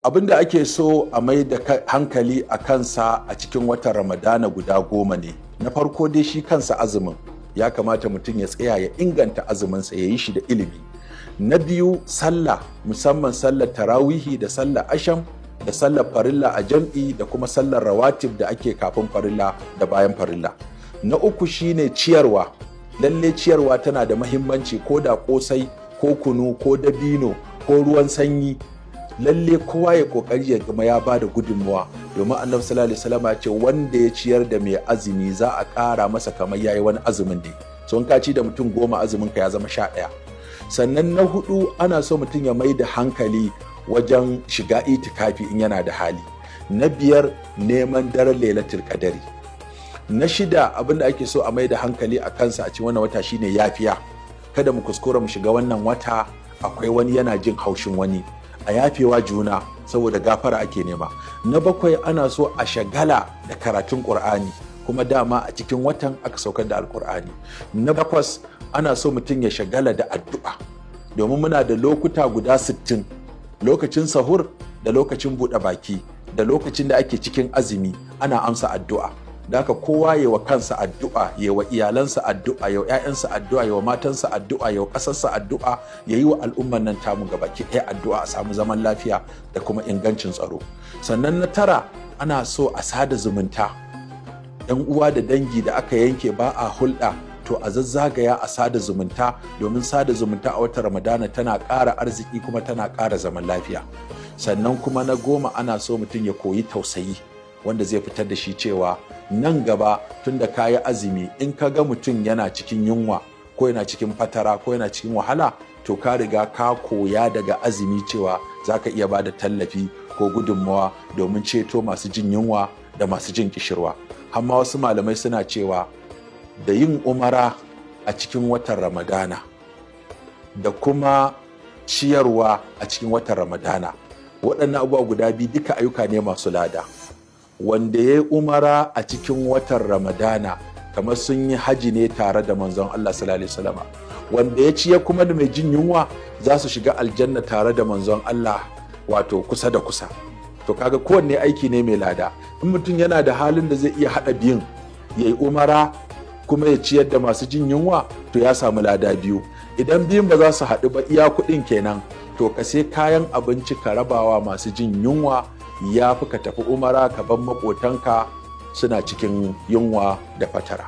Abin da ake so a mai da hankali a kansa a cikin watan Ramadana guda 10 ne. Na farko dai shi kansa azumin, ya kamata mutum ya tsaya ya inganta azuminsa, ya yi shi da ilimi. Na biyu, sallah, musamman sallar tarawihi da sallar asham da sallar farilla a jam'i da kuma sallar rawatib da ake kafin farilla da bayan farilla. Na uku shine ciyarwa. Lalle ciyarwa tana da mahimmanci, ko da kosai ko kunu ko dabino ko ruwan sanyi. Lalle kowa ya kokari ya gama ya bada gudunmuwa, domin Annabi sallallahu alaihi wasallam ya ce wanda ya ciyar da mai azumi za a ƙara masa kamar yayi wani azumin ne. So in ka ci da mutum 10, azumin ka ya zama 11. Sannan na hudu, ana so mutum ya mai da hankali wajen shiga itikafi in yana da hali. Na biyar, neman daren Lailatul Qadari. Na shida, abinda ake so a mai da hankali a kansa a cikin wannan wata shine yafiya. Kada mu kuskura mu shiga wannan wata akwai wani yana jin haushin wani. A yafewa juna, saboda gafara ake nema. Na bakwai, ana so a shagala da karatun Qur'ani, kuma dama a cikin watan aka saukar da Alkur'ani. Na takwas, ana so mutum ya shagala da addu'a, domin muna da lokuta guda 60, lokacin sahur da lokacin buɗe baki da lokacin da ake cikin azumi, ana amsa addu'a. Da haka kowa ya wa kansa addu'a, ya wa iyalansa addu'a, ya wa 'ya'yansa addu'a, ya wa matansa addu'a, ya wa ƙasarsa addu'a, ya yi wa al'ummar nan tamu gabaki ɗaya addu'a a samu zaman lafiya da kuma ingancin tsaro. Sannan na tara, ana so a sada zumunta. 'Yan uwa da dangi da aka yanke ba a hulɗa, to a zazzagaya a sada zumunta, domin sada zumunta a watan Ramadana tana ƙara arziki kuma tana ƙara zaman lafiya. Sannan kuma na 10, ana so mutum ya koyi tausayi, wanda zai fitar da shi cewa nan gaba tun da ka yi azumi, in ka ga mutum yana cikin yunwa ko yana cikin fatara ko yana cikin wahala, to ka riga ka koya daga azumi cewa za ka iya ba da tallafi ko gudunmawa domin ceto masu jin yunwa da masu jin kishirwa. Amma wasu malamai suna cewa da yin umara a cikin watan Ramadana da kuma ciyarwa a cikin watan Ramadana, waɗannan abubuwa guda biyu duka ayyuka ne masu lada. Wanda ya yi umara a cikin watan Ramadana kamar sun yi haji ne tare da manzon Allah sallallahu alaihi wasallam. Wanda ya ciye kuma da mai jin yunwa za su shiga aljanna tare da manzon Allah, wato kusa da kusa. To kaga kowanne aiki ne mai lada. In mutum yana da halin da zai iya haɗa biyun, ya yi umara kuma ya ciyar da masu jin yunwa, to ya samu lada biyu. Idan biyun ba za su haɗu ba, iya kuɗin kenan, to ka sai kayan abinci ka rabawa masu jin yunwa, ya fi ka tafi umara ka bar maƙotanka suna cikin yunwa da fatara.